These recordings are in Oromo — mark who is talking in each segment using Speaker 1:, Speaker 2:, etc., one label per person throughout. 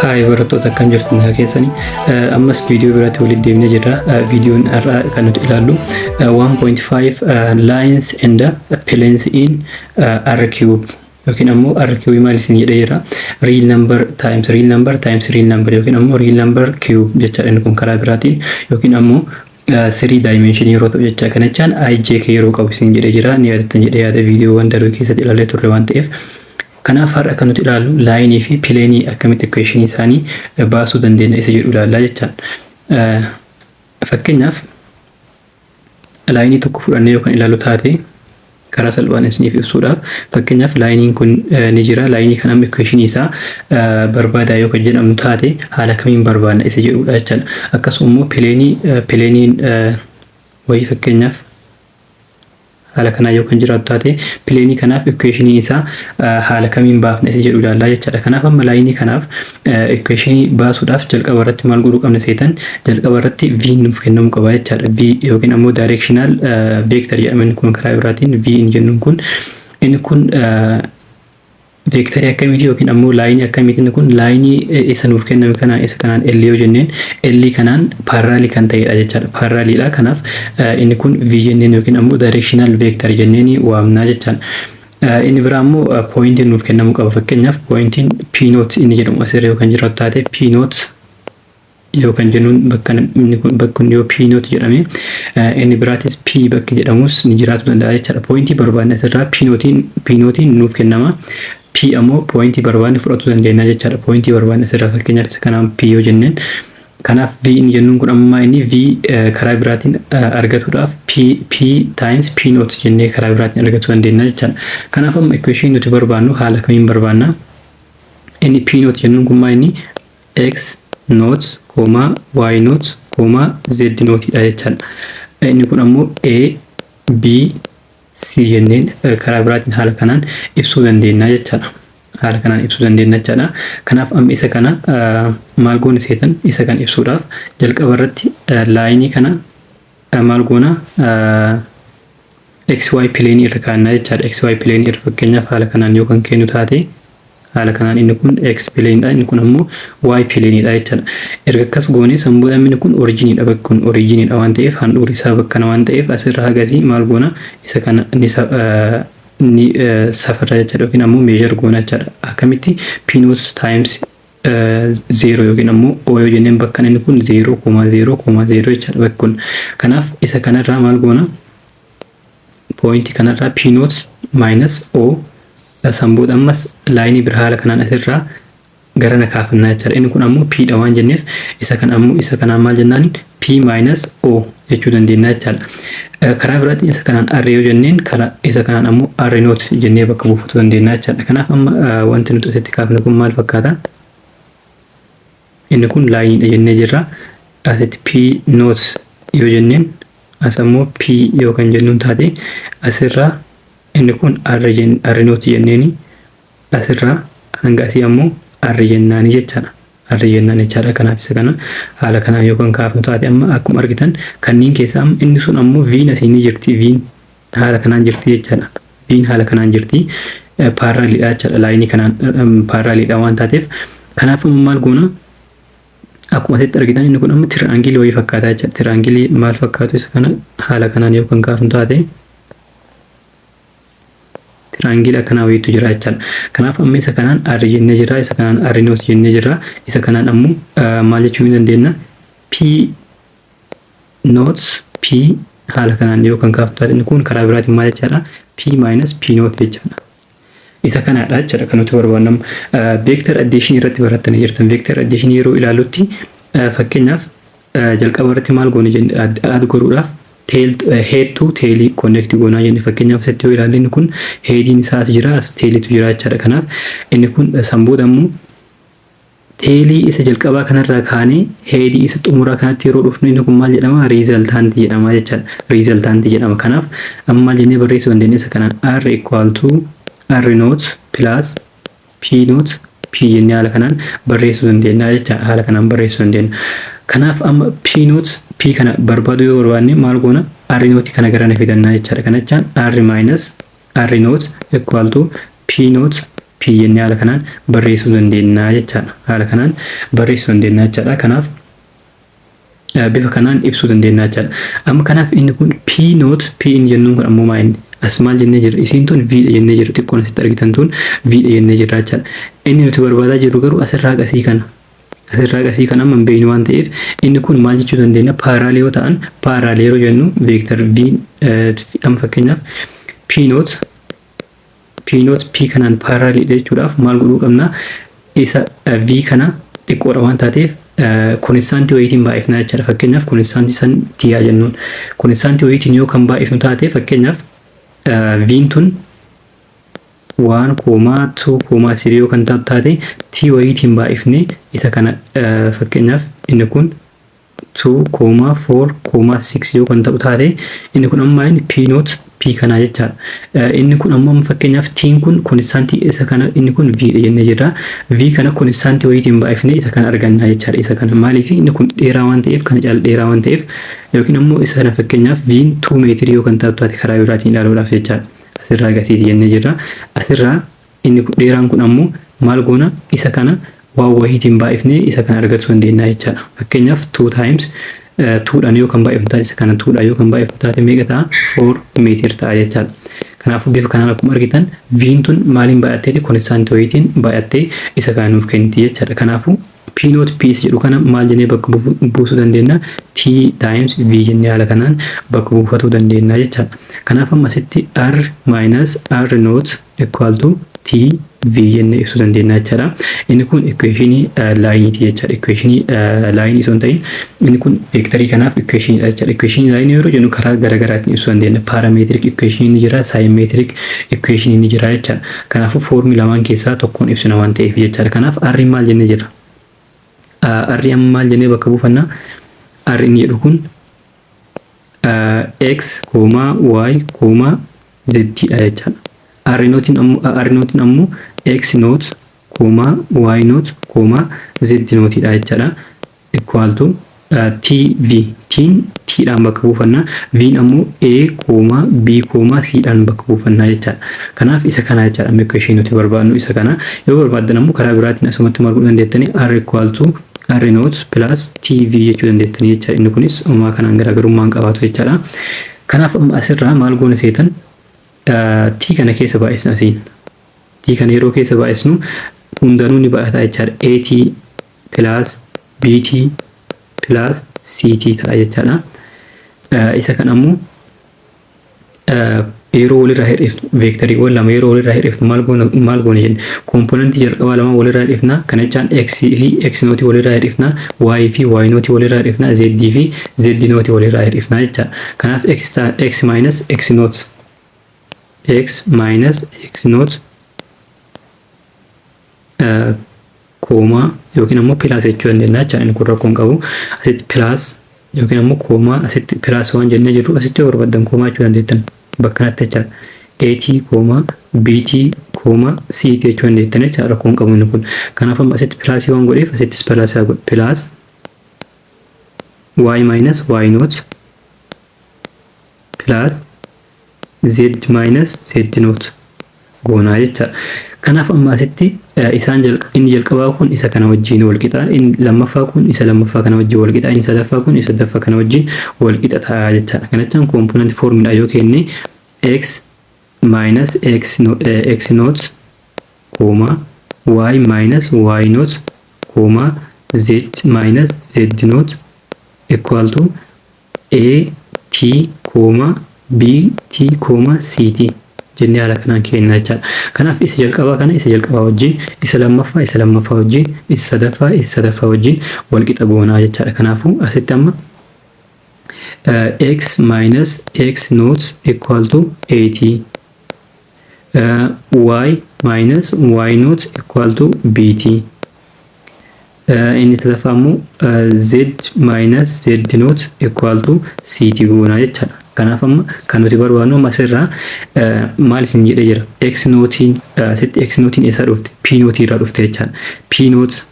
Speaker 1: Haay barattoota, akkam jirtu? Nagaa keessanii? Ammas viidiyoo biraatti walitti deemnee jirra. Viidiyoon har'aa kan nuti ilaallu 1.5 lines and planes in R cube yookiin ammoo R cube maal isin jedhee jira? Real number times real number times real number yookiin ammoo real number cube jechaadha inni kun karaa biraatiin, yookiin ammoo three dimension yeroo ta'u jecha. Kana jechaan IJK yeroo qabu isin jedhee jira. Ni yaadattan jedhee yaada, viidiyoowwan darbe keessatti ilaalee turre waan ta'eef. Kanaaf har'a kan nuti ilaallu lineii fi planeii akkamitti equationii isaanii baasuu dandeenya isa jedhu ilaallaa jechaan. Fakkeenyaaf, lineii tokko fudhannee yookaan ilaallu taate, karaa salphaan isiniif ibsuudhaaf, fakkeenyaaf lineiin kun ni jira. Lineii kan amma equationii isaa barbaadaa yoo kan jedhamu taate, haala kamiin barbaadna isa jedhudha jechaadha. Akkasuma immoo planeiin wayii fakkeenyaaf haala kanaa yoo kan jiraatu taate, planeii kanaaf equationii isaa haala kamiin baafna isa jedhu ilaallaa jechaadha. Kanaaf amma lineii kanaaf equationii baasuudhaaf jalqaba irratti maal godhuu qabna seetan? Jalqaba irratti V nuuf kennamuu qaba jechaadha. V yookiin ammoo directional vector jedhama inni kun karaa biraatiin. V inni jennuun kun, inni kun vectorii akkamiiti yookiin ammoo lineii akkamiiti? Inni kun lineii isa nuuf kenname kanaan, isa kanaan L yoo jenneen, L kanaan parallelii kan ta'edha jechaadha. Paralleliidha. Kanaaf inni kun V jenneen yookiin ammoo directional vector jenneen waamnaa jechaadha. Inni biraa ammoo pointiin nuuf kennamuu qaba. Fakkeenyaaf, pointiin P naught inni jedhamu asirra yoo kan jiraatu taate, P naught yoo kan jennuun bakka inni kun, bakki kun yoo P naught jedhame, inni biraatis P bakki jedhamus ni jiraatu danda'a jechaadha. Pointii barbaanne asirraa P naughtiin nuuf kennama. P ammoo pointii barbaanne fudhachuu dandeenya jechaadha. Pointii barbaanne asirraa fakkeenyaaf isa kanaan P yoo jenneen, kanaaf V inni jennuun kun ammaa inni V karaa biraatiin argatuudhaaf P P times P naught jennee karaa biraatiin argachuu dandeenya jechaadha. Kanaaf amma equation nuti barbaannu haala kamiin barbaanna? Inni P naught jennuun kun maa inni? X naught comma Y naught comma Z naughtiidha jechaadha. Inni kun ammoo A B C jenneen karaa biraatiin haala kanaan ibsuu dandeenya jechaadha. Haala kanaan ibsuu dandeenya jechaadha. Kanaaf amma isa kana maal goona seetan? Isa kan ibsuudhaaf jalqaba irratti lineii kana maal goona? XY planeii irra kaa'annaa jechaadha. XY planeii irra fakkeenyaaf haala kanaan yoo kan kennu taate, haala kanaan inni kun X planeiidha, inni kun ammoo Y planeiidha jechaadha. Erga akkas goone san booda inni kun originiidha. Bakki kun originiidha waan ta'eef, handhuurri isaa bakka kana waan ta'eef, asirra hagasii maal goona? Isa kana ni safarra jechaadha yookiin ammoo measure goona jechaadha. Akkamitti? P naught times zero yookiin ammoo O yoo jenneen, bakka inni kun zero comma zero comma zero jechaadha bakki kun. Kanaaf isa kanarraa maal goona? Pointii kanarraa P naught minus O, san booda ammas lineii bira haala kanaan asirraa gara na kaafannaa jechaadha. Inni kun ammoo P dha waan jenneef, isa kan ammoo isa kanaan maal jennaan? P minus O jechuu dandeenya jechaadha. Karaa biraatiin isa kanaan R yoo jenneen, karaa isa kanaan ammoo R naught jennee bakka buufachuu dandeenya jechaadha. Kanaaf amma wanti nuti asitti kaafne kun maal fakkaata? Inni kun lineiidha jennee jirra. Asitti P naught yoo jenneen, as ammoo P yoo kan jennuun taate, asirraa inni kun R naught jenneeni, asirraa hanga asii ammoo R jennaani jechaadha. R jennaan jechaadha. Kanaaf isa kana haala kanaan yoo kan kaafnu taate, amma akkuma argitan kanneen keessaa amma inni sun ammoo V'n asii ni jirti. V'n haala kanaan jirti jechaadha. V'n haala kanaan jirti. Paralleliidha jechaadha. Lineii kanaan paralleliidha waan taateef, kanaaf amma maal goona? Akkuma asitti argitan inni kun amma triangleii wayii fakkaata jechaadha. Triangleii maal fakkaatu? Isa kana haala kanaan yoo kan kaafnu taate, triangleii akkanaa wayiitu jira jechaadha. Kanaaf amma isa kanaan R jennee jira, isa kanaan R naught jennee jira, isa kanaan ammoo maal jechuu ni dandeenya? P naught P haala kanaan yoo kan kaafnu taate, inni kun karaa biraatiin maal jechaadha? P minus P naught jechaadha. Isa kanaadha jechaadha kan nuti barbaannu. Vector addition irratti barattanii jirtan. Vector addition yeroo ilaallutti, fakkeenyaaf, jalqaba irratti maal goone jenne? Add godhuudhaaf head to tailii connect goonaa jenne. Fakkeenyaaf, asitti yoo ilaalle, inni kun headiin isaa as jira, as tailiitu jira jechaadha. Kanaaf inni kun san booda immoo tailii isa jalqabaa kanarraa kaanee headii isa xumuraa kanatti yeroo dhufnu, inni kun maal jedhama? Resultantii jedhama jechaadha. Resultantii jedhama. Kanaaf amma maal jennee barreessuu dandeenya? Isa kanaan R equal to R naught plus P naught P jennee haala kanaan barreessuu dandeenya jechaadha. Haala kanaan barreessuu dandeenya. Kanaaf amma P naught P kana barbaaduu yoo barbaanne maal goona? R naught kana gara na fidannaa jechaadha. Kana jechaan R minus R naught equal to P naught P jennee haala kanaan barreessuu dandeenya jechaadha. Haala kanaan barreessuu dandeenya jechaadha. Kanaaf bifa kanaan ibsuu dandeenya jechaadha. Amma kanaaf inni kun P naught P inni jennuun kun ammoo maal inni? As maal jennee jirra? Isiin tun V dha jennee jirra. Xiqqoon asitti argitan tun V dha jennee jirra jechaadha. Inni nuti barbaadaa jirru garuu asirraa qasii kana. Asirraa qasii kana amma hin beeknu waan ta'eef, inni kun maal jechuu dandeenya? Parallel yoo ta'an, parallel yeroo jennu vector V amma fakkeenyaaf P naught P kanaan parallel jechuudhaaf maal godhuu qabna? Isa V kana xiqqoodha waan taateef constantii wayiitiin baay'ifna jechaadha. Fakkeenyaaf constantii san T haa jennuun. Constantii wayiitiin yoo kan baay'ifnu taate, fakkeenyaaf V'n tun 1, 2, 3 yoo kan taatu taate, T wayiitiin baay'ifne isa kana, fakkeenyaaf inni kun 2, 4, 6 yoo kan ta'u taate, inni kun amma inni P naught P kanaa jechaadha. Inni kun ammoo fakkeenyaaf T'n kun constantii isa kana, inni kun V dha jennee jirra. V kana constantii wayiitiin baay'ifne isa kana arganna jechaadha. Isa kana maaliif? Inni kun dheeraa waan ta'eef, kana caala dheeraa waan ta'eef, yookiin ammoo isa kana fakkeenyaaf V'n 2 meetirii yoo kan taatu taate, karaa biraatiin ilaaluudhaaf jechaadha. Asirraa gasiiti jennee jirra. Asirraa inni kun dheeraan kun ammoo maal goona? Isa kana waan wayiitiin baay'ifnee isa kana argachuu dandeenya jechaadha. Fakkeenyaaf 2 times twodhaan yoo kan baay'ifnu taate, isa kana twodhaan yoo kan baay'ifnu taate meeqa ta'a? 4 meetir ta'a jechaadha. Kanaafuu bifa kanaan akkuma argitan V'n tun maaliin baay'atteeti? Constantii wayiitiin baay'attee isa kana nuuf kenniti jechaadha. Kanaafuu P naught P jedhu kana maal jennee bakka buusuu dandeenya? T times V jennee haala kanaan bakka buufatuu dandeenya jechaadha. Kanaaf amma asitti R minus R naught equal to T V jennee ibsuu dandeenya jechaadha. Inni kun equationii lineiiti jechaadha. Equationii lineii osoo hin ta'in, inni kun vectorii kanaaf equationiidha jechaadha. Equationii lineii yeroo jennu karaa garaagaraatiin ibsuu dandeenya. Parametric equationii ni jira, symmetric equationii ni jira jechaadha. Kanaafuu formii lamaan keessaa tokkoon ibsina waan ta'eef jechaadha. Kanaaf R maal jennee jira? R amma maal jennee bakka buufanna? R inni jedhu kun x, y, z dha jechaadha. R naughtiin ammoo, R naughtiin ammoo x naught, y naught, z naughtiidha jechaadha. Equal to t v, tiin t dhaan bakka buufanna, v'n ammoo a, b, c dhaan bakka buufanna jechaadha. Kanaaf isa kana jechaadha amma equation nuti barbaadnu isa kana. Yoo barbaaddan ammoo karaa biraatiin asumatti maal godhuu dandeettanii? R equal to r naught plus tv jechuu dandeettanii jechaadha. Inni kunis uumaa kanaan garaagarummaa hin qabaatu jechaadha. Kanaaf amma asirraa maal goone seetan? T kana keessa baay'isna asiin. T kana yeroo keessa baay'isnu hundanuu ni baay'ata jechaadha. AT plus BT plus CT ta'a jechaadha. Isa kan ammoo yeroo walirraa hir'ifnu, vectoriiwwan lama yeroo walirraa hir'ifnu maal goone jenne? Componentii jalqabaa lama walirraa hir'ifna. Kana jechaan x fi x naughtii walirraa hir'ifna, y fi y naughtii walirraa hir'ifna, z fi z naughtii walirraa hir'ifna jechaadha. Kanaaf x x minus x naught, x minus x naught comma yookiin ammoo plus jechuu dandeenya jechaadha. Inni kun rakkoo hin qabu. Asitti plus yookiin ammoo comma, asitti plus waan jennee jirru, asitti yoo barbaaddan comma jechuu dandeettan bakka kanatti jechaadha. AT comma BT comma CT jechuu dandeettan jechaadha, rakkoo hin qabu inni kun. Kanaaf amma asitti plusii waan godheef asittis plusii godhe. Plus y minus y naught plus z minus z naught goonaa jechaadha. Kanaaf amma asitti isaan inni jalqabaa kun isa kana wajjin wal qixa, inni lammaffaa kun isa lammaffaa kana wajjin wal qixa, inni sadaffaa kun isa sadaffaa kana wajjin wal qixa ta'a jechaadha. Kana jechaan component formiidha yoo kenne, x minus x, no, x naught comma y minus y naught comma z minus z naught equal to a t comma b t comma c t jennee haala kanaan kenna jechaadha. Kanaaf isa jalqabaa kana isa jalqabaa wajjin, isa lammaffaa isa lammaffaa wajjin, isa sadaffaa isa sadaffaa wajjin wal qixa goonaa jechaadha. Kanaafuu asitti amma x minus x naught equal to 80, y minus y naught equal to bt, inni sadaffaa immoo z minus z naught equal to ct goonaa jechaadha. Kanaaf amma kan nuti barbaadnu amma asirraa maal isin jedhee jira? X naughtiin asitti, x naughtiin eessaa dhufte? P naughtii irraa dhufte jechaadha. P naught,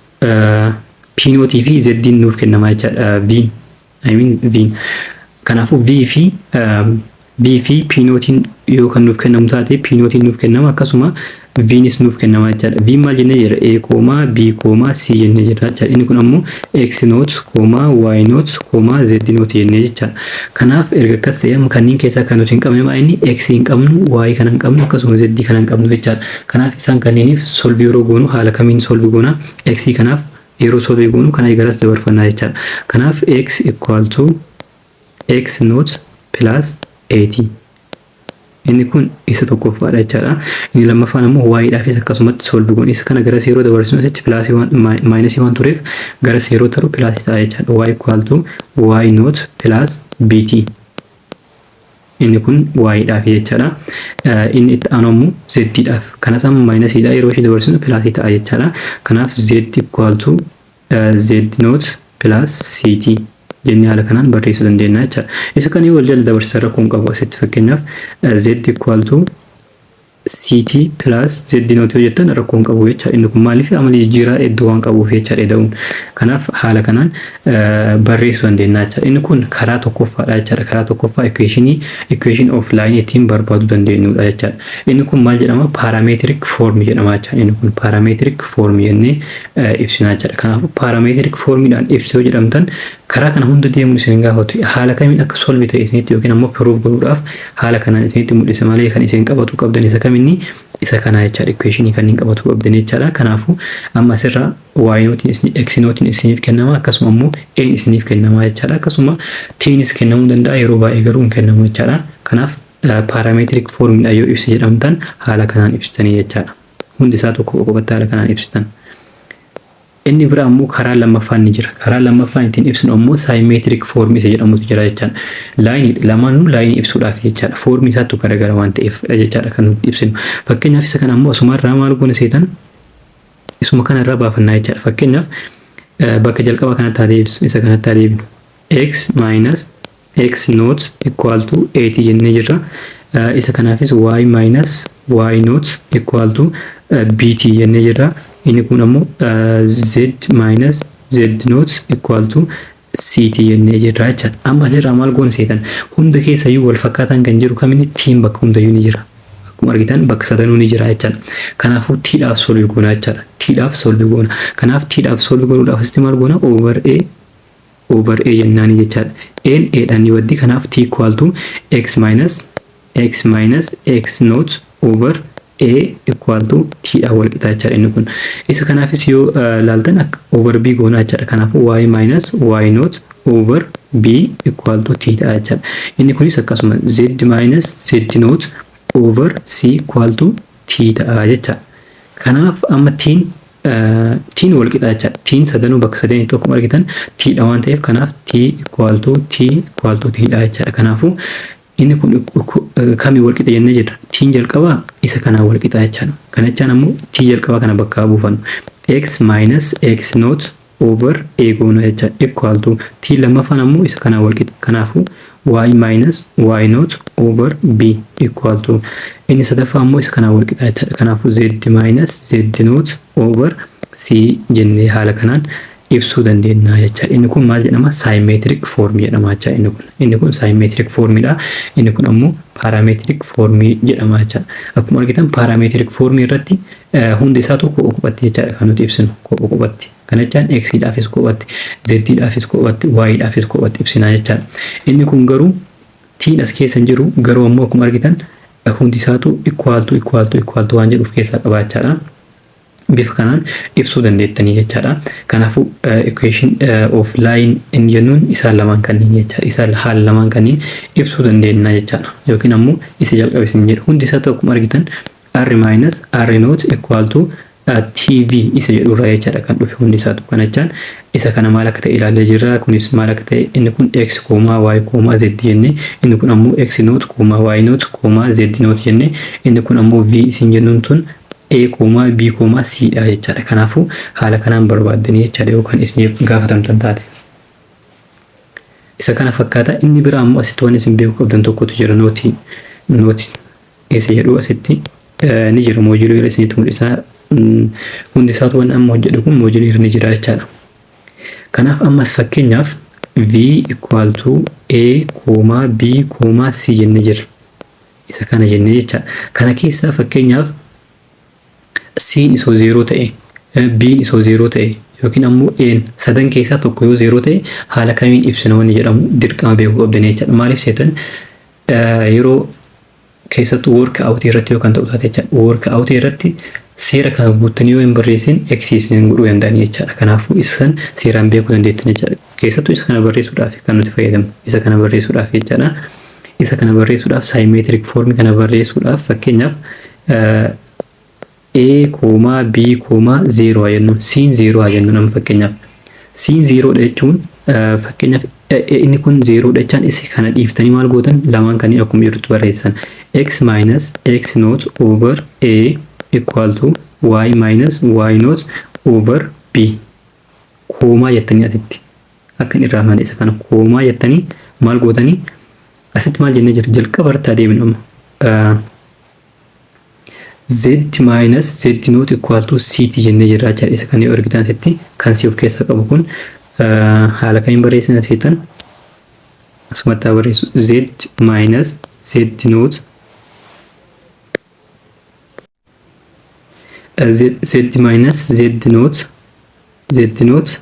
Speaker 1: P naughtii fi z nuuf kennama jechaadha. V, I mean V. Kanaafuu V fi P naughtiin yoo kan nuuf kennamu taate, P naughtiin nuuf kennama, akkasuma V'nis nuuf kennamaa jechaadha. V maal jennee jira? A comma B comma C jennee jira jechaadha. Inni kun ammoo X naught comma Y naught comma Z naught jennee jechaadha. Kanaaf erga akkas ta'e, amma kanneen keessaa kan nuti hin qabne maa inni? X hin qabnu, Y kana hin qabnu, akkasuma Z kana hin qabnu jechaadha. Kanaaf isaan kanneeniif solve yeroo goonu haala kamiin solve goona? X kanaaf yeroo solve goonu kana garas dabarfannaa jechaadha. Kanaaf X equal to X naught plus 80. Inni kun isa tokkoffaadha jechaadha. Inni lammaffaan ammoo Y dhaafis akkasumatti solve goona. Isa kana gara zeeroo dabarsinu, asitti plusii waan minusii waan tureef gara zeeroo taru plusii ta'a jechaadha. Y equal to Y naught plus BT. Inni kun Y dhaaf jechaadha. Inni itti aanu ammoo Z dhaaf. Kanas amma minusiidha, yeroo ishee dabarsinu plusii ta'a jechaadha. Kanaaf Z equal to Z naught plus CT jennee haala kanaan barreessuu dandeenya jechaadha. Isa kan wal jala dabarsan rakkoo hin qabu. Asitti fakkeenyaaf Z equal to CT plus Z naught yoo jettan rakkoo hin qabu jechaadha. Inni kun maaliif? Amala jijjiiraa iddoo waan qabuuf jechaadha ida'uun. Kanaaf haala kanaan barreessuu dandeenya jechaadha. Inni kun karaa tokkoffaadha jechaadha. Karaa tokkoffaa equation of line ittiin barbaaduu dandeenyudha jechaadha. Inni kun maal jedhama? Parametric form jedhama jechaadha. Inni kun parametric form jennee ibsina jechaadha. Kanaafuu parametric formiidhaan ibsuu jedhamtan karaa kana hunda deemuun isin hin gaafatu. Haala kamiin akka solve ta'e isinitti yookiin ammoo proof godhuudhaaf haala kanaan isinitti mul'isa malee kan isin qabatu qabdan isa kaminni? Isa kanaa jechaadha. Equationii kanneen qabatu qabdan jechaadha. Kanaafuu amma asirraa Y naughtiin, X naughtiin isiniif kennama, akkasuma ammoo A isiniif kennama jechaadha. Akkasuma Tnis kennamuu danda'a, yeroo baay'ee garuu hin kennamu jechaadha. Kanaaf parametric formiidhaan yoo ibsi jedhamtan haala kanaan ibsitanii jechaadha. Hundi isaa tokko qophatti haala kanaan ibsitan. Inni biraa ammoo karaa lammaffaan ni jira. Karaa lammaffaan ittiin ibsinu ammoo symmetric formii isa jedhamutu jira jechaadha. Lineii lamaanuu lineii ibsuudhaaf jechaadha. Formii isaattu garagara waan ta'eef jechaadha kan nuti ibsinu. Fakkeenyaaf isa kana ammoo asumarraa maal goona seetan? Isuma kanarraa baafannaa jechaadha. Fakkeenyaaf bakka jalqaba kanatti haa deebisu, isa kanatti haa deebinu. X minus x naught equal to 80 jennee jirra. Isa kanaafis y minus y naught equal to bt jennee jirra. Inni kun ammoo z minus z naught equal to ct jennee jirra jechaadha. Amma asirraa maal goon seetan? Hunda keessayyuu wal fakkaataan kan jiru kaminni? Tiin bakka hundayyuu ni jira. Akkuma argitan bakka sadanuu ni jira jechaadha. Kanaafuu tiidhaaf solve goona jechaadha. Tiidhaaf solve goona. Kanaaf tiidhaaf solve godhuudhaaf asitti maal goona? Over a over a jennaani jechaadha. N a dhaan ni baddi. Kanaaf t equal to x minus x naught over a equal to t dhaan wal qixa jechaadha inni kun. Isa kanaafis yoo laaltan over b goona jechaadha. Kanaafuu y minus y naught over b equal to t ta'a jechaadha. Inni kunis akkasuma z minus z naught over c equal to t ta'a jechaadha. Kanaaf amma tiin wal qixa jechaadha. Tiin sadanuu bakka sadanitti akkuma argitan tiidha waan ta'eef, kanaaf t equal to t equal to t dha jechaadha. Kanaafuu inni kun kamii wal qixa jennee jirra? Tiin jalqabaa isa kanaan wal qixa jechaadha. Kana jechaan ammoo t jalqabaa kana bakka buufannu. X minus x naught over a goona jechaadha. Equal to t lammaffaan ammoo isa kanaan wal qixa. Kanaafuu y minus y naught over b equal to inni sadaffaa ammoo isa kanaan wal qixa jechaadha. Kanaafuu z minus z naught over c jennee haala kanaan ibsuu dandeenya jechaadha. Inni kun maal jedhama? Symmetric formii jedhama jechaadha inni kun. Inni kun symmetric formiidha. Inni kun ammoo parametric formii jedhama jechaadha. Akkuma argitan parametric formii irratti hundi isaa tokko kophatti jechaadha kan nuti ibsinu, kopha kophatti. Kana jechaan x dhaafis kophatti, z dhaafis kophatti, y dhaafis kophatti ibsinaa jechaadha. Inni kun garuu tiin as keessa hin jiru, garuu ammoo akkuma argitan hundi isaatu equal to equal to equal to waan jedhuuf keessaa qaba jechaadha. Bifa kanaan ibsuu dandeettanii jechaadha. Kanaafuu equation of line inni jennuun isaan lamaan kanneen jechaadha. Isaan haala lamaan kanneen ibsuu dandeenya jechaadha. Yookiin ammoo isa jalqaba isin jedhu hundi isaa akkuma argitan r minus r naught equal to tv isa jedhurraa jechaadha kan dhufe hundi isaatu. Kana jechaan isa kana maal akka ta'e ilaallee jirra. Kunis maal akka ta'e, inni kun x comma y comma z jennee, inni kun ammoo x naught comma y naught comma z naught jennee, inni kun ammoo v isin jennuun tun a comma b comma c dha jechaadha. Kanaafuu haala kanaan barbaaddanii jechaadha yookaan isiniif gaafatamtan taate. Isa kana fakkaata. Inni biraa ammoo asitti waan isin beekuu qabdan tokkotu jira. Note isa jedhu asitti ni jira, moduleii irra isinitti mul'isa. Hundi isaatu waan amma hojjedhu kun moduleii irra ni jira jechaadha. Kanaaf ammas fakkeenyaaf v equal to a comma b comma c jennee jira. Isa kana jennee jechaadha. Kana keessaa fakkeenyaaf C'n isoo 0 ta'e, B'n isoo 0 ta'e, yookiin ammoo A'n, sadan keessaa tokko yoo 0 ta'e haala kamiin ibsina wanni jedhamu dirqama beekuu qabdanii jechaadha. Maaliif seetan, yeroo keessattuu work out irratti yoo kan ta'u taate jechaadha. Work out irratti seera kana guuttanii yoo hin barreessin X isin godhuu danda'anii jechaadha. Kanaafuu isa san seeraan beekuu dandeettan jechaadha. Keessattuu isa kana barreessuudhaaf kan nuti fayyadamnu. Isa kana barreessuudhaaf jechaadha. Isa kana barreessuudhaaf, symmetric form kana barreessuudhaaf, fakkeenyaaf A comma B comma 0 haa jennu. C'n 0 haa jennu nama. Fakkeenyaaf C'n 0 dha jechuun, fakkeenyaaf inni kun 0 dha jechaan, isa kana dhiiftanii maal gootan? Lamaan kanneen akkuma jirutti barreessan. X minus x naught over A equal to y minus y naught over B, comma jettanii, asitti akka hin irraanfanne isa kana comma jettanii maal gootanii? Asitti maal jennee jira? Jalqaba irratti adeemnu amma z minus z naught equal to ct jennee jirra jechaadha. Isa kan yoo argitan asitti kan c of keessaa qabu kun haala kamiin barreessina seetan? Asumatti haa barreessu. Z minus z naught, z minus z naught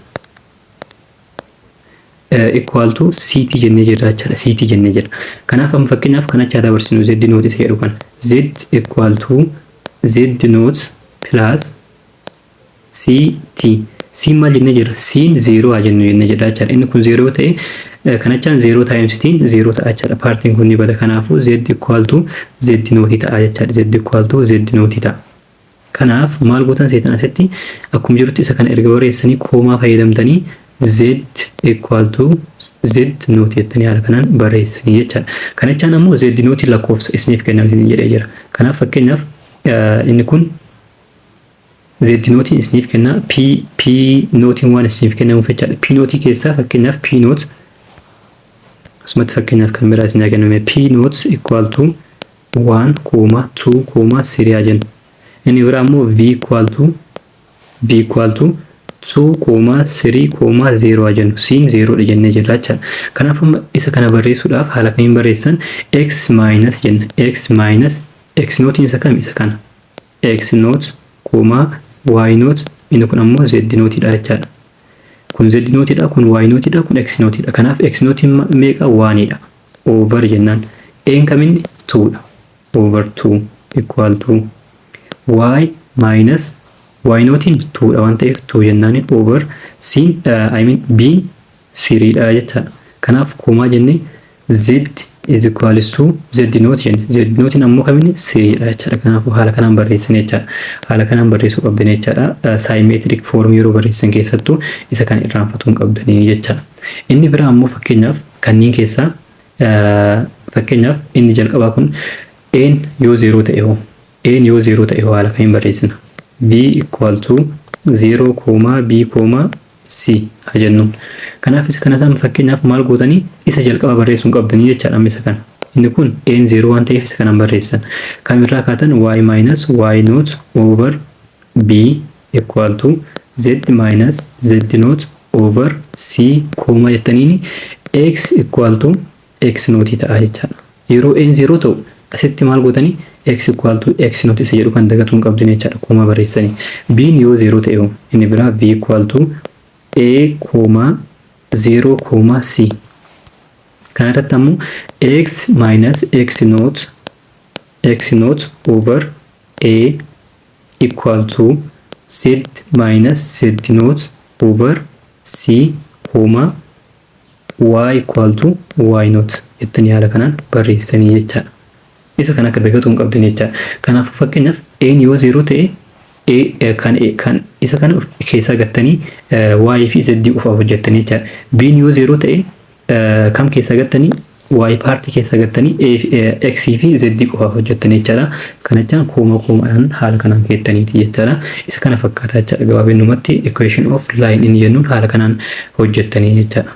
Speaker 1: equal to ct jennee jirra jechaadha. Ct jennee jirra. Kanaaf amma fakkeenyaaf kan achi dabarsinu z naught isa jedhu kana z equal to z naught plus ct. C maal jennee jirra? C'n 0 haa jennu jennee jirra jechaadha. Inni kun 0 ta'e, kanachaan 0 times t 0 ta'a jechaadha. Partiin kun ni bada. Kanaafuu z equal to z naught ta'a jechaadha. Z equal to z naught ta'a. Kanaaf maal gootan seetan? Asitti akkuma jirutti isa kana erga barreessanii comma fayyadamtanii z equal to z naught jettanii haala kanaan barreessanii jechaadha. Kanachaan ammoo z naught lakkoofsa isiniif kenname isin jedhee jira. Kanaaf fakkeenyaaf inni kun z naughtiin isiniif kenna, p naughtiin waan isiniif kennamuuf jechaadha. P naughtii keessaa fakkeenyaaf p naught asumatti fakkeenyaaf kan biraa isin kenname p naught equal to 1 comma 2 comma 3 haa jennu. Inni biraa immoo v equal to 2 comma 3 comma 0 haa jennu. C'n 0 dha jennee jirra jechaadha. Kanaaf amma isa kana barreessuudhaaf haala kamiin barreessan? X minus jenna. X minus x naughtiin isa kam? Isa kana. X naught comma y naught, inni kun ammoo z naughtiidha jechaadha. Kun z naughtiidha, kun y naughtiidha, kun x naughtiidha. Kanaaf x naughtiin meeqa? Oneiidha. Over jennaan. Een kaminni 2dha. Over 2 equal to y minus y naughtiin 2dha waan ta'eef 2 jennaan, over c, I mean b, 3dha jechaadha. Kanaaf comma jennee z is equals to z naught jenne. Z naughtiin ammoo kaminni 3dha jechaadha. Kanaafuu haala kanaan barreessan jechaadha. Haala kanaan barreessuu qabdan jechaadha. Symmetric form yeroo barreessan keessattuu isa kana irraanfatuu hin qabdanii jechaadha. Inni biraa ammoo fakkeenyaaf kanneen keessaa, fakkeenyaaf inni jalqabaa kun n yoo 0 ta'e hoo? N yoo 0 ta'e hoo haala kamiin barreessina? V equal to 0 comma b comma c haa jennuun. Kanaaf isa kana fakkeenyaaf maal gootanii? Isa jalqaba barreessuu hin qabdanii jechaadha amma isa kana. Inni kun n 0 waan ta'eef isa kanaan barreessan. Kamirraa kaatan? Y minus y naught over b equal to z minus z naught over c, comma jettaniini x equal to x naught ta'a jechaadha. Yeroo n 0 ta'u asitti maal gootanii? X equal to x naught isa jedhu kan dagatuu hin qabdin jechaadha, comma barreessanii. B'n yoo 0 ta'e, inni biraa v equal to a comma 0 comma c. Kana irratti ammoo x minus x naught over a equal to z minus z naught over c, comma y equal to y naught jettanii haala kanaan barreessanii jechaadha. Isa kana akka dagatuu hin qabdan jechaadha. Kanaafuu fakkeenyaaf n yoo 0 ta'e, a kan isa kana keessaa gattanii y fi z qofaaf hojjettanii jechaadha. B'n yoo 0 ta'e kam keessaa gattanii? Y partii keessaa gattanii x fi z qofaaf hojjettanii jechaadha. Kana jechaan comma commadhaan haala kanaan keettaniiti jechaadha. Isa kana fakkaataa jechaadha. Gabaabinumatti equation of line inni jennuun haala kanaan hojjettanii jechaadha.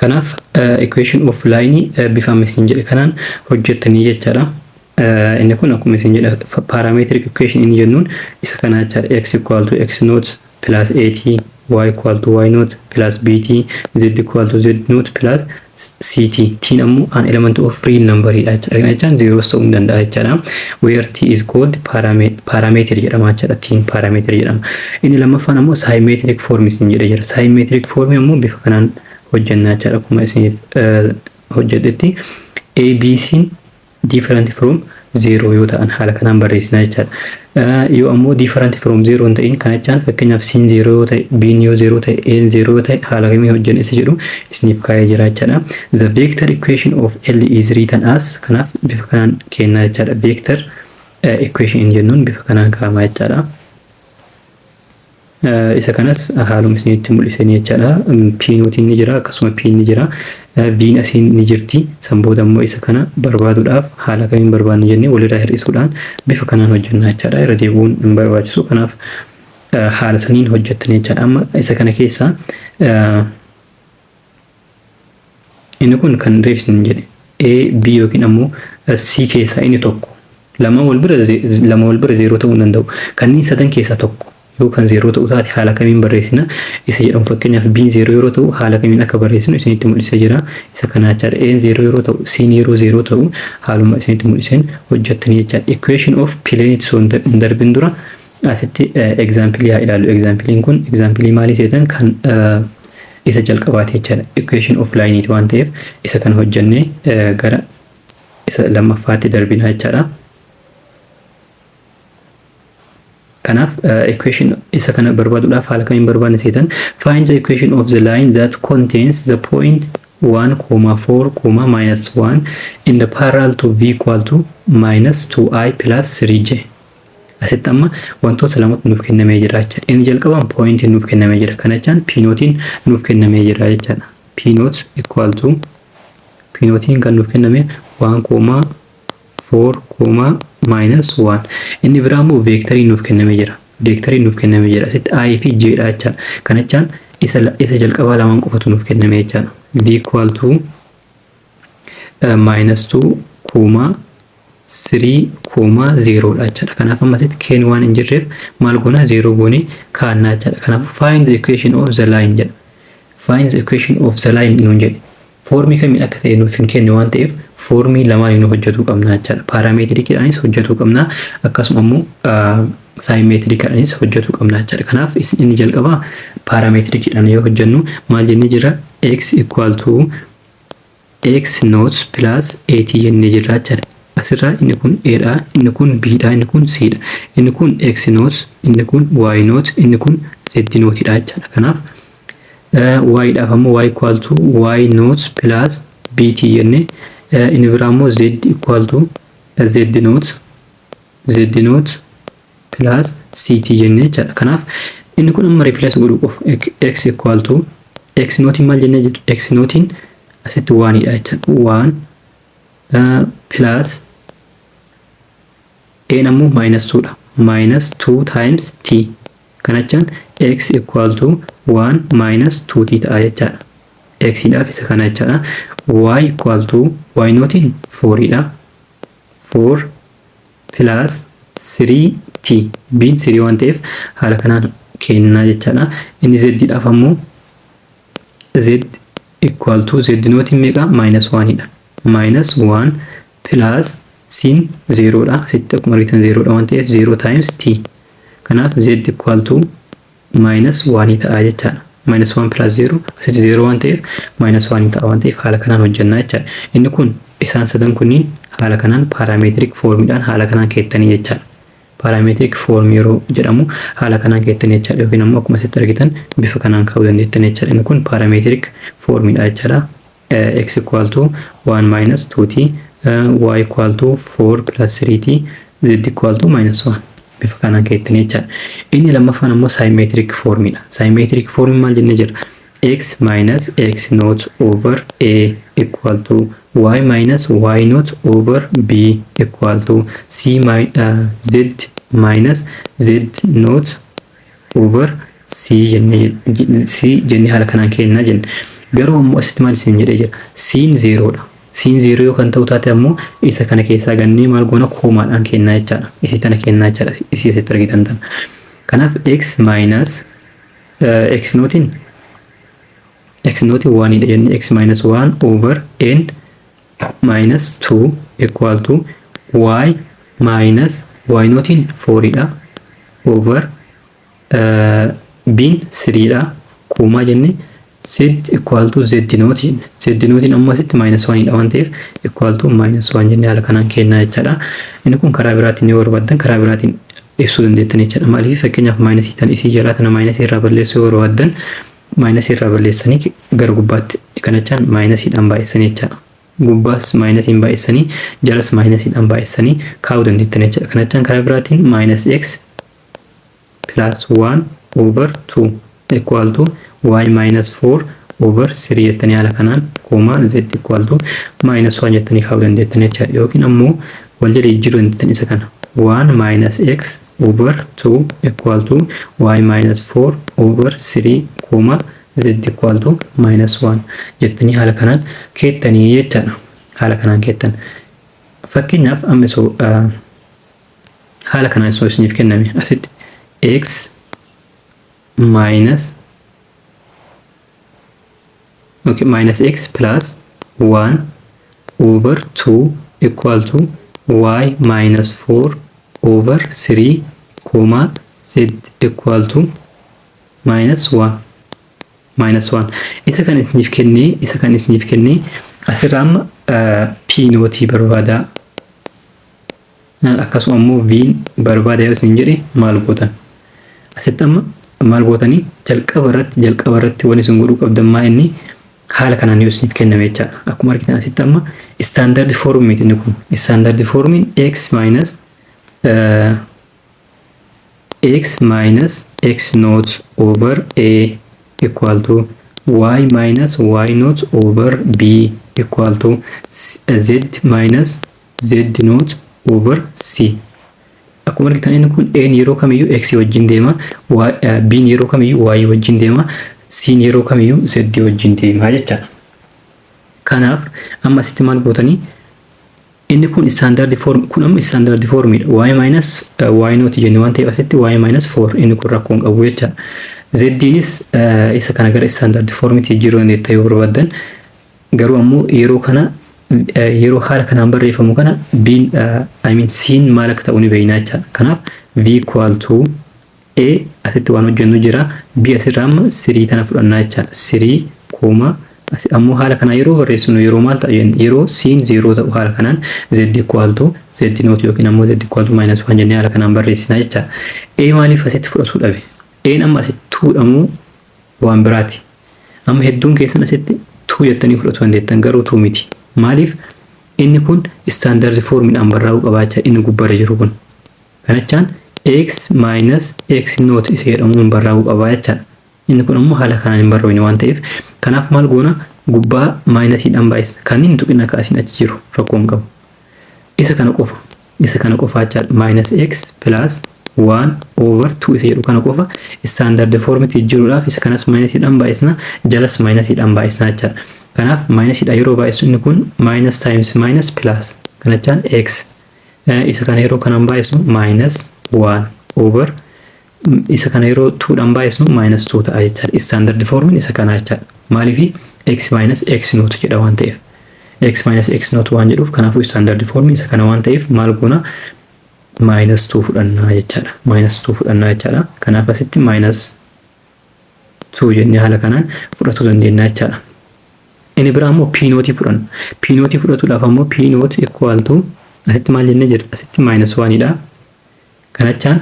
Speaker 1: Kanaaf equation of line bifa amma isin jedhe kanaan hojjettanii jechaadha. Inni kun akkuma isin jedhe parametric equation inni jennuun isa kana jechaadha. X equal to x naught plus at, y equal to y naught plus bt, z equal to z naught plus ct. Tiin ammoo an element of real number dha jechaadha. Kana jechaan zeros ta'uu ni danda'a jechaadha. Where t is called parameter jedhama jechaadha. Tiin parameter jedhama. Inni lammaffaan ammoo symmetric form isin jedhee jira. Symmetric form ammoo bifa kanaan hojjannaa jechaadha. Akkuma isiniif hojjedhetti A, B, C different from zero yoo ta'an haala kanaan barreessina jechaadha. Yoo ammoo different from zero hin ta'in, kana jechaan fakkeenyaaf C'n zero yoo ta'e, B'n yoo zero ta'e, A'n zero yoo ta'e, haala kamiin hojjenna isa jedhu isiniif kaa'ee jira jechaadha. The vector equation of L is written as, kanaaf bifa kanaan kennaa jechaadha. Vector equation jennuun bifa kanaan kaa'ama jechaadha. Isa kanas haaluma isinitti mul'isanii jechaadha. P noughtiin ni jira, akkasuma P ni jira. V'n asiin ni jirti. San booda immoo isa kana barbaaduudhaaf haala kamiin barbaadna jennee walirraa hir'isuudhaan bifa kanaan hojjenna jechaadha. Irra deebi'uun hin barbaachisu. Kanaaf haala saniin hojjettanii jechaadha. Amma isa kana keessaa inni kun kan reefsin jedhe A, B yookiin ammoo C keessaa inni tokko, lama wal bira zeeroo ta'uu hin danda'u. Kanneen sadan keessaa tokko yoo kan zeeroo ta'u taate haala kamiin barreessina isa jedhamu, fakkeenyaaf B'n zeeroo yeroo ta'u haala kamiin akka barreessinu isinitti mul'isee jira. Isa kana jechaadha. A'n zeeroo yeroo ta'u, C'n yeroo zeeroo ta'u haaluma isinitti mul'iseen hojjettanii jechaadha. Equation of plane osoo hin darbin dura asitti example haa ilaallu. Examplein kun example maalii seetan? Kan isa jalqabaati jechaadha. Equation of line waan ta'eef isa kan hojjennee gara isa lammaffaatti darbina jechaadha. Kanaaf equation isa kana barbaaduudhaaf haala kamiin barbaadna seetan? Find the equation of the line that contains the point 1, 4, minus 1 in the parallel to v equal to minus 2i plus 3j. Asitti amma wantoota lamatu nuuf kennamee jira jechaadha. Inni jalqabaan point nuuf kennamee jira. Kana jechaan p noughtiin nuuf kennamee jira jechaadha. P nought equal to, p noughtiin kan nuuf kenname 1, 4, minus 1. Inni biraa immoo vectorii nuuf kennamee jira. Vectorii nuuf kennamee jira. Asitti i fi j dha jechaadha. Kana jechaan isa jalqabaa lamaan qofatu nuuf kenname jechaadha. V equal to minus 2 comma 3 comma 0 dha jechaadha. Kanaaf amma asitti k'n waan hin jirreef maal goona? 0 goonee kaa'annaa jechaadha. Kanaaf find the equation of the line jedha. Find the equation of the line nuun jedhe. Formii kamiin akka ta'e nuuf hin kenne waan ta'eef formii lamaan nu hojjetuu qabna jechaadha. Parametriciidhaanis hojjetuu qabna, akkasuma immoo symmetriciidhaanis hojjetuu qabna jechaadha. Kanaaf inni jalqabaa parametriciidhaan yoo hojjennu maal jennee jira? X equal to x nought plus at jennee jirra jechaadha. Asirraa inni kun a dha, inni kun b dha, inni kun c dha. Inni kun x nought, inni kun y nought, inni kun z nought dha jechaadha. Kanaaf y dhaaf ammoo y equal to y nought plus bt jennee, inni biraa immoo z equal to z nought plus ct jennee jechaadha. Kanaaf inni kun amma replace godhuu qofa. X equal to x noughtiin maal jennee jirtu? X noughtiin asitti oneidha jechaadha. One plus a ammoo minus 2 dha. Minus 2 times t. Kana jechaan x equal to 1 minus 2t ta'a jechaadha. X dhaaf isa kana jechaadha. Y equal to y noughtiin 4 dha. 4 plus 3t. B'n 3 waan ta'eef haala kanaan kennaa jechaadha. Inni z dhaaf ammoo z equal to z noughtiin meeqa? Minus 1 dha. Minus 1 plus c'n 0 dha. Asitti akkuma argitan 0 dha waan ta'eef 0 times t. Kanaaf z equal to minus 1 ta'a jechaadha. Minus 1 plus 0 asitti 0 waan ta'eef minus 1 ta'a waan ta'eef haala kanaan hojjannaa jechaadha. Inni kun isaan sadan kunniin haala kanaan parametric formiidhaan haala kanaan keettanii jechaadha. Parametric form yeroo jedhamu haala kanaan keettanii jechaadha. Yookiin ammoo akkuma asitti argitan bifa kanaan kaa'uu dandeettan jechaadha. Inni kun parametric formiidha jechaadha. X equal to 1 minus 2t, y equal to 4 plus 3t, z equal to minus 1 bifa kanaan keettanii jechaadha. Inni lammaffaan ammoo symmetric formiidha. Symmetric form maal jennee jira? X minus x naught over a equal to y minus y naught over b equal to c z minus z naught over c jennee haala kanaan kennaa jenna. Garuu ammoo asitti maal isin jedhee jira? C'n zeeroodha. C'n zeeroo yoo kan ta'u taate ammoo isa kana keessaa gannee maal goona? Commaadhaan kennaa jechaadha. Isii tana kennaa jechaadha. Isii asitti argitan tana. Kanaaf x minus x noughtiin X naught 1 dha jenne, x minus 1 over n minus 2 equal to y minus y naughtiin 4 dha over b'n 3 dha, comma jenne, z equal to z naught jenne. Z naughtiin ammoo asitti minus 1 dha waan ta'eef, equal to minus 1 jennee haala kanaan kennaa jechaadha. Inni kun karaa biraatiin yoo barbaaddan karaa biraatiin ibsuu dandeettan jechaadha. Maaliif, fakkeenyaaf minusii tan isii jalaa tana minusii irraa balleessuu yoo barbaaddan, minusii irraa balleessanii gara gubbaatti kana jechaan minusiidhaan baay'isanii jechaadha. Gubbaas minusiin baay'isanii, jalas minusiidhaan baay'isanii kaa'uu dandeettan jechaadha. Kana jechaan karaa biraatiin minus x plus 1 over 2 equal to y minus 4 over 3 jettanii haala kanaan, comma, z equal to minus 1 jettanii kaa'uu dandeettan jechaadha. Yookiin ammoo wal jala jijjiiruu dandeettan isa kana. 1 minus x over 2 equal to y minus 4 over 3 comma z equal to minus 1 jettanii haala kanaan keettanii jechaadha. Haala kanaan keettan. Fakkeenyaaf amma isoo haala kanaan isoo isiniif kenname, asitti x minus, okay, minus x plus 1 over 2 equal to y minus 4 over 3 comma z equal to minus 1 minus 1 isa kan isiniif kennee, asirraa amma p naughtii barbaadaa, akkasuma immoo v barbaada yoo isin jedhe maal gootan? Asitti amma maal gootanii? Jalqaba irratti wanni isin godhuu qabdan maa inni haala kanaan yoo isiniif kenname jechaadha. Akkuma argitan asitti amma standard formiiti inni kun. Standard formiin x minus x naught over a equal to y minus y naught over b equal to z minus z naught over c. Akkuma argitan inni kun a yeroo kamiyyuu x wajjin deema, b yeroo kamiyyuu y wajjin deema, c yeroo kamiyyuu z wajjin deema jechaadha. Kanaaf amma asitti maal gootanii? Inni kun standard form, kun amma standard formidha. Y minus y naught jenne waan ta'eef, asitti y minus 4 inni kun rakkoo hin qabu jechaadha. Zdiinis isa kana gara standard formitti jijjiiruu dandeetta yoo barbaaddan, garuu ammoo yeroo kana, yeroo haala kanaan barreeffamu kana, biin, I mean, siin maal akka ta'u ni beekna jechaadha. Kanaaf v equal to a asitti waan hojjennu jira, b asirraa amma 3 tana fudhannaa jechaadha. 3 comma asi ammoo haala kanaa yeroo barreessinu yeroo maal ta'a jenne? Yeroo siin 0 ta'u haala kanaan z equal to z naught yookiin ammoo z equal to minus 1 jennee haala kanaan barreessina jechaadha. A maaliif asitti fudhatuu dhabe? A amma asitti tuudhamuu waan biraati. Amma hedduun keessan asitti 2 jettanii fudhachuu dandeettan, garuu 2 miti. Maaliif? Inni kun standard formiidhaan barraa'uu qabaachaa inni gubbaarra jiru kun. Kanachaan x minus x naught isa jedhamuun barraa'uu qabaa jechaadha. Inni kun ammoo haala kanaan hin barroofne waan ta'eef, kanaaf maal goona? Gubbaa minusiidhaan baay'isna. Kan inni tuqina kaasiin achi jiru rakkoo hin qabu. Isa kana qofa jechaadha. Minus x plus 1 over 2 isa jedhu kana qofa standard formitti jijjiiruudhaaf isa kanas minusiidhaan baay'isna, jalas minusiidhaan baay'isna jechaadha. Kanaaf minusiidhaan yeroo baay'isu inni kun minus times minus plus, kanachaan x, isa kana yeroo kanaan baay'isu minus 1 over, isa kana yeroo 2dhaan baay'isnu minus 2 ta'a jechaadha. Standard formiin isa kana jechaadha. Maaliifi? X minus x naught jedha waan ta'eef. X minus x naught waan jedhuuf, kanaafuu standard formiin isa kana waan ta'eef maal goona? Minus 2 fudhannaa jechaadha. Minus 2 fudhannaa jechaadha. Kanaaf asitti minus 2 jennee haala kanaan fudhachuu dandeenya jechaadha. Inni biraa immoo p naughtii fudhanna. P naughtii fudhatuudhaaf ammoo p naught equal to asitti maal jennee jirra? Asitti minus 1 dha. Kanachaan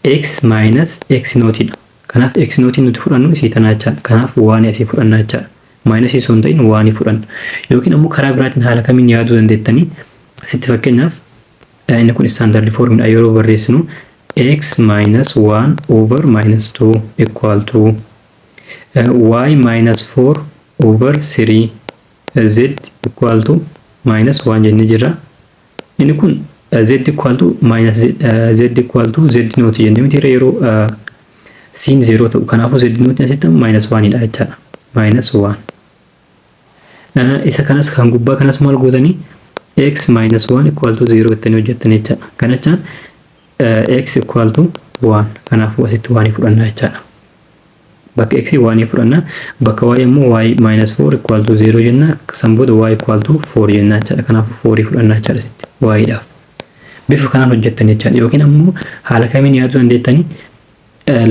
Speaker 1: x minus x naughtiidha. Kanaaf x naughtii nuti fudhannu isii tanaa jechaadha. Kanaaf waan asii fudhannaa jechaadha. Minusii osoo hin ta'in one fudhanna. Yookiin ammoo karaa biraatiin haala kamiin yaaduu dandeettanii? Asitti fakkeenyaaf inni kun standard formidha, yeroo barreessinu x minus 1 over minus 2 equal to y minus 4 over 3 z equal to minus 1 jennee jirra. Inni kun z equal to minus z equal to z naught jennee miti yeroo siin 0 ta'u? Kanaafuu z naught asitti minus 1 dha jechaadha. Minus 1. Isa kanas, kan gubbaa kanas maal gootanii? X minus 1 equal to 0 jettanii hojjettan jechaadha. Kana jechaan x equal to 1. Kanaafuu asitti 1 fudhanna jechaadha. Bakka x 1 fudhanna, bakka y immoo y minus 4 equal to 0 jenna, san booda y equal to 4 jenna jechaadha. Kanaafuu 4 fudhanna jechaadha sitti y dhaaf. Bifa kanaan hojjettan jechaadha. Yookiin ammoo haala kamiin yaaduu dandeettanii,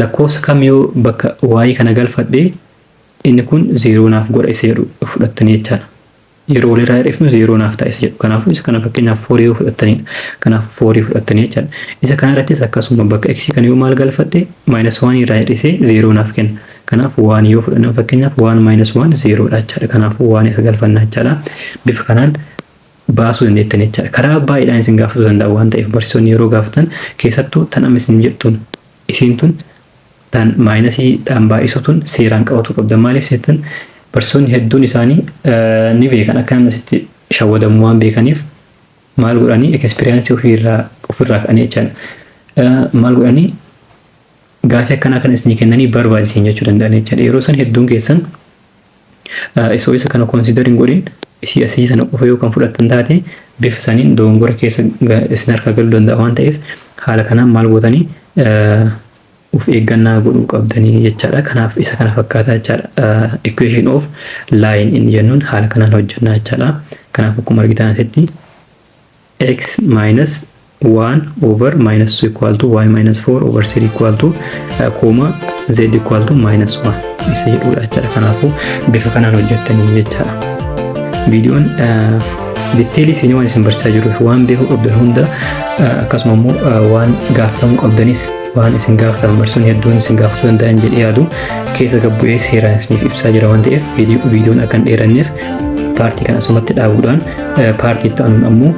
Speaker 1: lakkoofsa kam yoo bakka y kana galfadhee inni kun 0 naaf godha isa jedhu fudhattanii jechaadha. Yeroo walirraa hir'ifnu 0 naaf ta'a isa jedhu. Kanaafuu isa kana fakkeenyaaf 4 yoo fudhattanidha. Kanaafuu 4 fudhattanii jechaadha. Isa kana irrattis akkasuma bakka x kana yoo maal galfadhe minus 1 irraa hir'isee 0 naaf kenna. Kanaaf 1 yoo fudhanne, fakkeenyaaf 1 minus 1 0 dha jechaadha. Kanaafuu 1 isa galfanna jechaadha. Bifa kanaan baasuu dandeettan jechaadha. Karaa baay'eedhaan isin gaafatuu danda'a waan ta'eef, barsiisonni yeroo gaafatan keessattuu tan amma isin jettuun isiin tun tan minusiidhaan baay'isu tun seeraan qabatu qabda. Maaliif jettan, barsiisonni hedduun isaanii ni beekan, akka namni asitti shawwadamu waan beekaniif maal godhanii, experience ofirraa ka'anii jechaadha. Maal godhanii, gaafii akkanaa kana isinii kennanii barbaachisin jechuu danda'an jechaadha. Yeroo san hedduun keessan isoo isa kana consider hin godhin isii asii sana qofa yoo kan fudhattan taate, bifa saniin dogongora keessa isin harkaa galuu danda'a waan ta'eef, haala kanaan maal gootanii of eeggannaa godhuu qabdanii jechaadha. Kanaaf isa kana fakkaata jechaadha. Equation of line inni jennuun haala kanaan hojjannaa jechaadha. Kanaaf akkuma argitan asitti x minus 1 over minus 2 equal to y minus 4 over 3 equal to comma z equal to minus 1 isa jedhudha jechaadha. Kanaafuu bifa kanaan hojjettanii jechaadha. Viidiyoon detailii isinii waan isin barsiisaa jiruuf, waan beekuu qabdan hunda, akkasuma immoo waan gaafatamuu qabdanis, waan isin gaafatan barsiisonni hedduun isin gaafatuu danda'an jedhee yaadu keessa gabbu'ee seeraan isiniif ibsaa jira waan ta'eef, viidiyoon akka hin dheeranneef partii kana asumatti dhaabuudhaan, partii itti aanuun ammoo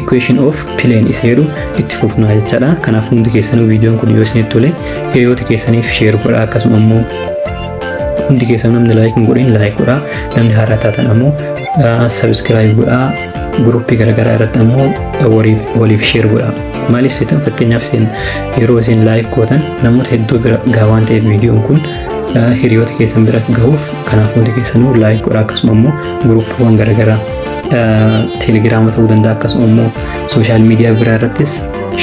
Speaker 1: equation of plane isa jedhu itti fufnaa jechaadha. Kanaaf hundi keessanuu viidiyoon kun yoo isinitti tole hiriyoota keessaniif share godhaa, akkasuma immoo hundi keessan namni like hin godhin like godhaa, namni haaraa taatan ammoo subscribe godhaa, groupii garaagaraa irratti ammoo waliif share godhaa. Maaliif seetan, fakkeenyaaf isin yeroo isin like gootan namoota hedduu bira gahaa waan ta'eef, viidiyoon kun hiriyoota keessan bira gahuuf, kanaaf hundi keessanuu like godhaa, akkasuma immoo groupiiwwan garaagaraa Telegrama ta'uu danda'a, akkasuma immoo social media biraa irrattis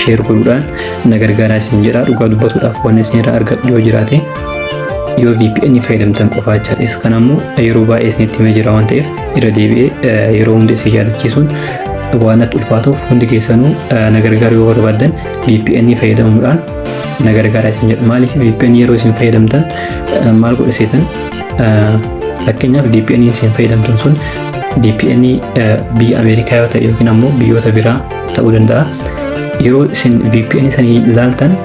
Speaker 1: share godhuudhaan na gargaaraa isin jedha. Dhugaa dubbatuudhaaf waan isin irraa argadhu yoo jiraate, yoo VPN fayyadamtan qofaa jechaadha. Kana immoo yeroo baay'ee isinitti himee jira waan ta'eef, irra deebi'ee yeroo hunda isin yaadachiisuun waan natti ulfaatuuf, hundi keessanuu na gargaaruu yoo barbaaddan VPN fayyadamuudhaan na gargaaraa isin jedha. Maaliif, VPN yeroo isin fayyadamtan maal godha seetan, fakkeenyaaf VPN isin fayyadamtan sun VPN biyya Ameerikaa yoo ta'e yookiin ammoo biyyoota biraa ta'uu danda'a. Yeroo isin VPN sanii ilaaltan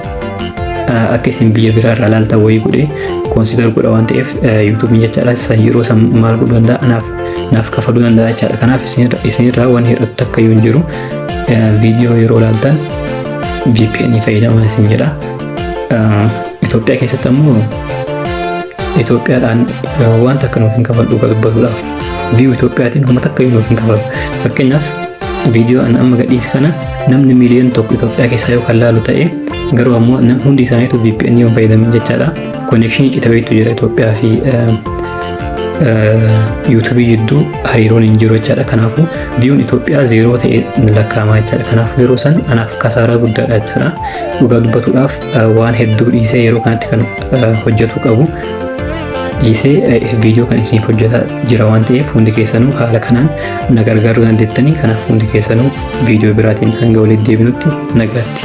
Speaker 1: akka isin biyya biraa irraa ilaaltan wayii godhee consider godha waan ta'eef YouTubeiin jechaadha. San yeroo san maal godhuu danda'a, anaaf naaf kafaluu danda'a jechaadha. Kanaaf isinirraa waan hir'atu takka iyyuu hin jiru. Viidiyoo yeroo ilaaltan VPN fayyadamaa isin jedha. Itoophiyaa keessatti ammoo Itoophiyaadhaan waan takka nuuf hin kafalu dhugaa dubbatuudhaaf. View Itoophiyaatiin homa takka iyyuu nuuf hin kafalu. Fakkeenyaaf viidiyoo an amma gadhiise kana namni 1 miiliyoona Itoophiyaa keessaa yoo kan laalu ta'e, garuu ammoo hundi isaaniitu VPN yoo fayyadamin jechaadha. Connectionii citaweetu jira, Itoophiyaa fi YouTubeii jidduu hariiroon hin jiru jechaadha. Kanaafuu viewun Itoophiyaa zero ta'e lakkaa'amaa jechaadha. Kanaafuu yeroo san anaaf kasaaraa guddaadha jechaadha. Dhugaa dubbatuudhaaf waan hedduu dhiisee yeroo kanatti kan hojjetu qabu dhiisee viidiyoo kan isiniif hojjetaa jira waan ta'eef, hundi keessanuu haala kanaan na gargaaruu dandeettanii. Kanaaf hundi keessanuu viidiyoo biraatiin hanga walitti deebinutti nagaatti.